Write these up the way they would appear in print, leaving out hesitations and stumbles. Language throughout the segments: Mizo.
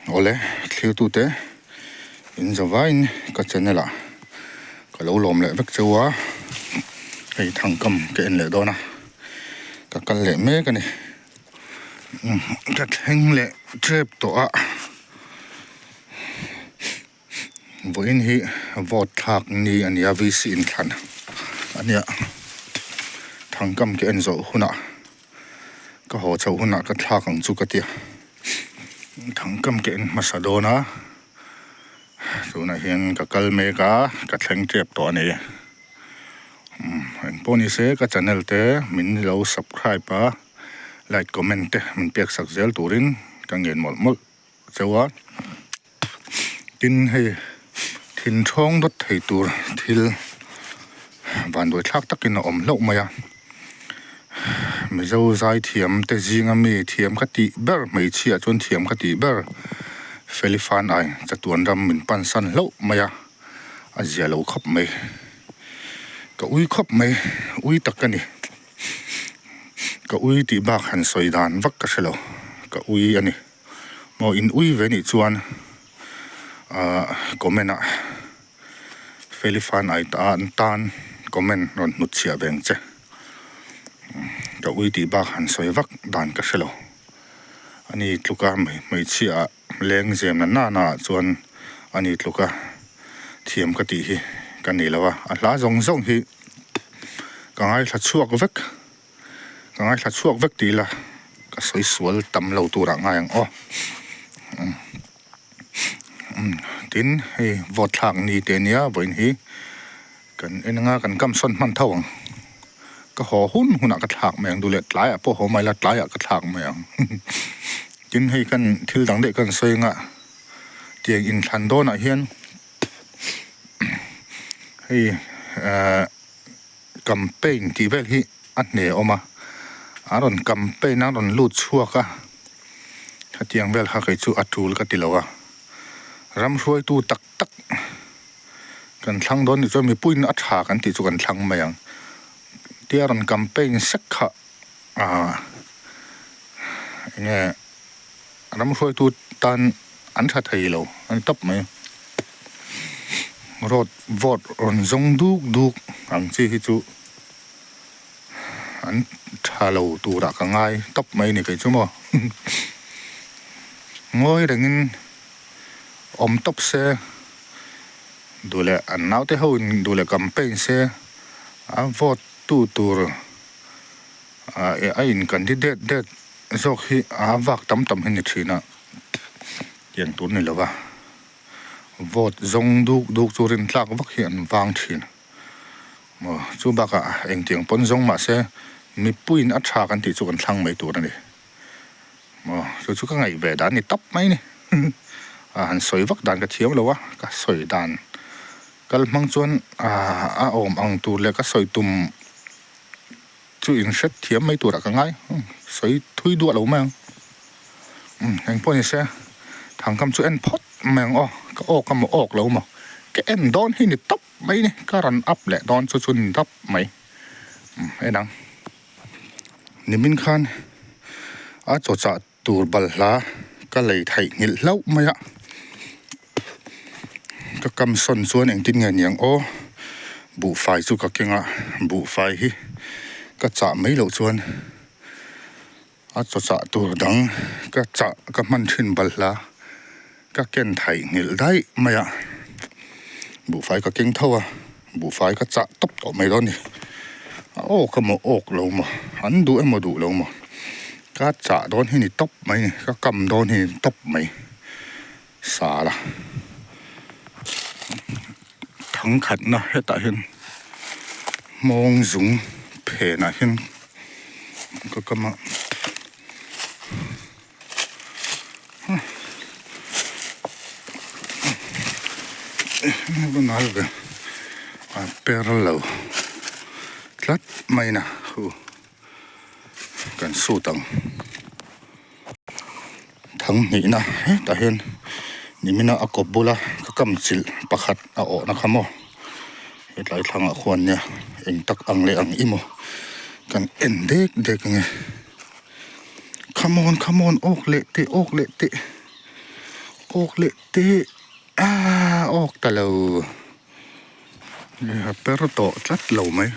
Awle thlirtute in zavaiin ka channel ah ka lo lawm leh vek cheu a, hei thangkam ka en leh dawn a, ka kal leh mek a ni. Ka thleng leh tep tawh a. Vawiin hi vote thlak ni a nia VC inthlan a nia thangkam ka en zawh hunah ka haw chhoh hunah ka thlak ang chu ka tia thangkam ka en hmasa dawn a tunah hian ka kal mek a ka thleng tep tawh a ni engpawh ni se ka channel te min lo subscribe a like comment te min pek sak zel turin ka ngen mawlh mawlh cheu a. Tin hei thin thawng dawt thei tur thil vanduai thlak takin a awm hlauh mai a Mizo zai thiam te zinga mi thiam ka tih ber hmeichhia chuan thiam ka tih ber Felifan ai chatuan ram min pan san hlauh mai a a zia lo khawp mai ka ui khawp mai ui tak ka ni ka ui tih bak han sawi dan vak ka hre lo ka ui a ni. Maw in ui ve nih chuan ahh comment ah Felifan ai tan tan comment rawn hnut chhiah ve ang che ka ui tih bak han sawi vak dan ka hre lo ani tluka hmeichhia ah leng zem na nana ah chuan ani tluka thiam ka tih hi ka nei lo a a hla zawng zawng hi ka ngaithla chhuak vek. Ka ngaithla chhuak vek tih ila ka sawi sual tam lo turah ngai ang aw. Tin hei vote thlak ni te ania vawiin hi kan en anga kan kam sawn hman tho ang. Ka haw hun hunah ka thlak mai ang duh leh tlaiah pawh haw mai ila tlaiah ka thlak mai ang. Tin hei kan thil dang daih kan sawi anga tiang inthlan dawnah hian hei ahh. Campaign tih vel hi a hne awm a, a rawn campaign a rawn lut chhuak a, hetiang vel kha kei chu a tul ka ti lo a, ram hruaitu tak tak kan thlang dawn nih chuan mipuiin a tha kan tih chu kan thlang mai ang, tia rawn campaign sek kha ahh enge. Ram hruaitu tan an tha thei lo a ni tawp mai. Road vote rawn zawng duk duk ang chi hi chu an tha lo turah ka ngai tawp mai ni kei chu maw. Ngawi rengin awm tawp se duh leh an naute ho in duh leh campaign se a vote tu tur a in candidate det zawk hi a vak tam tam hi ni thin a tiang tur ni lova vote zawng duk duk chu rin tlak vak hi an vang thin maw chu bakah engtiang pawn zawng mah se mipuiin a tha kan tih chu kan thlang mai tur a ni maw chu chu ka ngaih ve dan ni tawp mai a ni a han sawi vak dan ka thiam lo a ka sawi dan kal hmang chuan a awm ang tur leh ka sawi tum. Chu in hret thiam mai turah ka ngai sawi thui duah lo mai ang engpawh ni se thangkam chu en phawt mai ang aw ka awk a maw awk lo maw ka en dawn hi ni tawp mai ni ka rawn up leh dawn chu chu ni tawp mai en ang nimin khan a chaw chah tur balhla ka lei theih nghilh hlauh mai a ka kam sawn chuan engtin nge niang aw buhfai chu ka keng a buhfai hi ka chah mai loh chuan a chaw chah tur dang ka chah ka hman thin balhla ka ken theih nghilh daih mai a buhfai ka keng tho a buhfai ka chah tawp tawh mai dawn a ni a awk emaw awk lo maw an duh emaw duh lo maw ka chah dawn hi ni tawp mai a ni ka kam dawn hi ni tawp mai sala thangkhatna hetah hian hmawng zung phenah hian ka kam a. A per lo tlat mai na hu kan sut ang thang hnihna hetah hian nimina a kawp bula ka kam chilh pakhat a awhna kha maw hetlai thlangah khuan nia eng tak ang leh ang i maw kan en dek dek ang e. Come on, come on, awk leh teh, awk leh teh. Awk leh teh ah awk ta lo a per tawh tlat lo mai.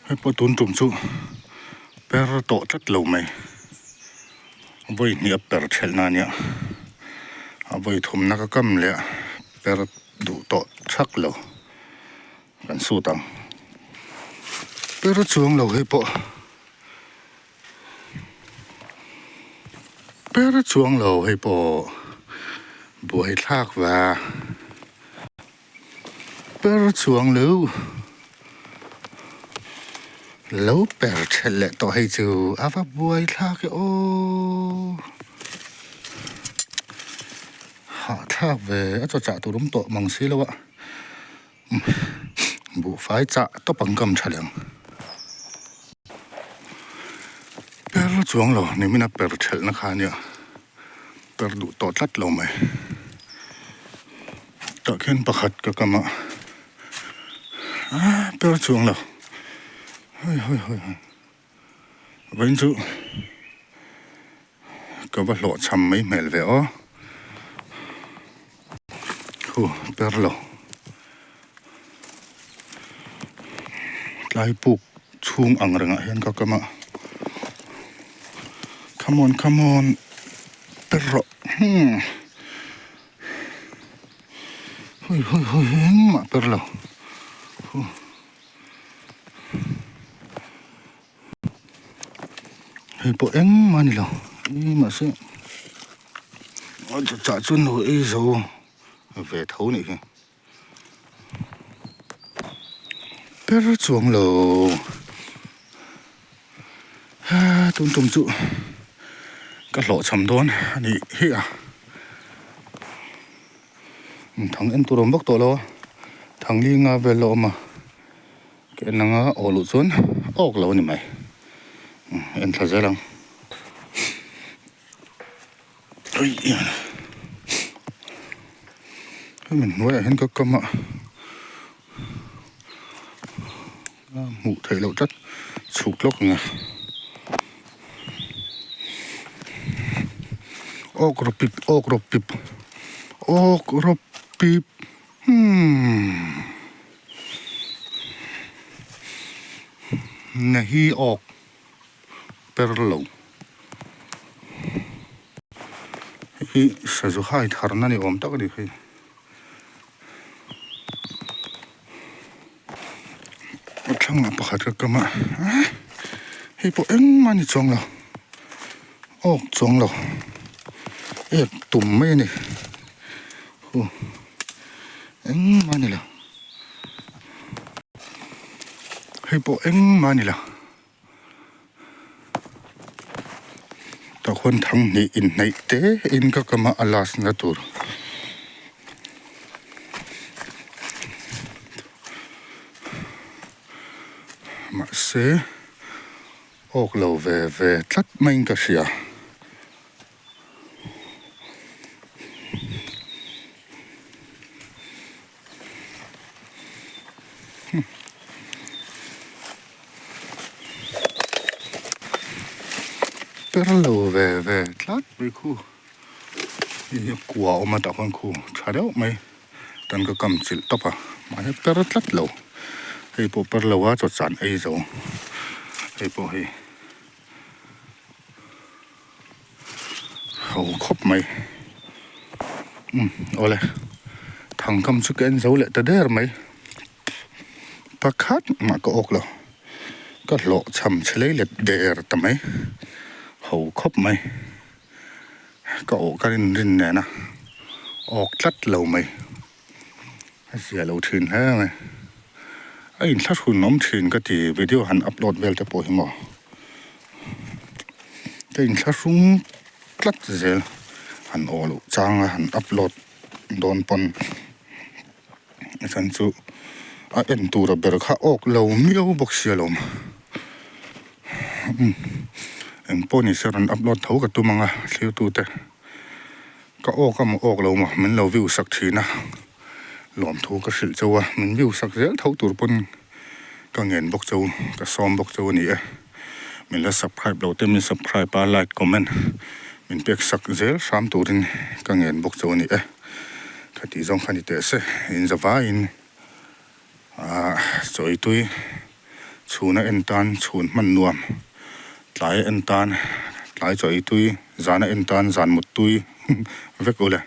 Hei pawh tun tum chu per tawh tlat lo mai vawi hnih a per thelh na ania a vawi thumna ka kam leh a per duh tawh thak lo. Kan sut ang. Per chuang lo hei pawh. Per chuang lo hei pawh buai thlak va. Per chuang lo. Lo per thelh leh tawh hei chu a va buai thlak e aw. Hahthlak ve a chaw chah tur awm tawh mang si lo a. Buhfai chah tawp ang kam tha leng. Per chuang lo nimina per thelh na kha ania per duh tawh tlat lo mai. Tah khian pakhat ka kam a ah per chuang lo hawi hawi hawi hawi vawiin chu ka va hlawh cham mai hmel ve aw hu per lo tlai puk chhung ang rengah hian ka kam a come on come on per rawh hmm hawi hawi hawi engmah per lo hu. Hei pawh engmah a ni lo ih mahse a chah chuan lo ei zo ve tho a nih hi per chuang lo ha tun tum chu ka hlawhchham dawn a nih hi a. Thang en tur a awm vak tawh lo a thang li nga vel a awm a ka en anga aw luh chuan awk lo a ni mai en thla zel ang hemi hnuaiah hian ka kam a hmuh theih loh tlat chhuk lawk ang e awk rawp pip awk rawp pip awk rawp pip umm na hi awk per lo hei hi sazu hai tharna ni awm tak a ni hei. A thlangah pakhat ka kam a hei pawh engmah a ni chuang lo awk chuang lo ek tum mai a ni hu engmah a ni lo hei pawh engmah a ni lo tah khuan thang hnih inhnaih te in ka kam a a last na tur. Mahse awk lo ve ve tlat maiin ka hria. Per lo ve ve tlat mai khu hei hi kua a awm a tah khuan khu tha deuh mai tan ka kam chilh tawp a mahse per tlat lo hei pawh per lo a chaw chan ei zo hei pawh hei. Ho khawp mai umm awle thangkam chu ka en zo leh ta der mai pakhat mah ka awk lo ka hlawh cham chhe lei let der ta mai ho khawp mai ka awh ka rin rin nen a awk tlat lo mai a zia lo thin hle mai a inthlahrun awm thin ka ti video han upload vel te pawh hi maw. Ka inthlahrung tlat zel han aw loh chang a han upload dawn pawn a chhan chu a en tur a ber kha awk lo miau bawk sia lo umm engpawh ni se rawn upload tho ka tum ang a thlir tute ka awk emaw awk lo maw min lo view sak thin a lawmthu ka hrilh chauh a min view sak zel tho tur pawn ka ngen bawk chauh ka sawm bawk chauh a ni e. Min la subscribe lo te min subscribe a, like comment min pek sak zel hram turin ka ngen bawk chu a ni e. Khatih zawng kha ni teh se, in zavaiin ah chawi tui chhuna en tan chhun hman nuam, tlai en tan tlai chawi tui, zana en tan zan mut tui vek ule.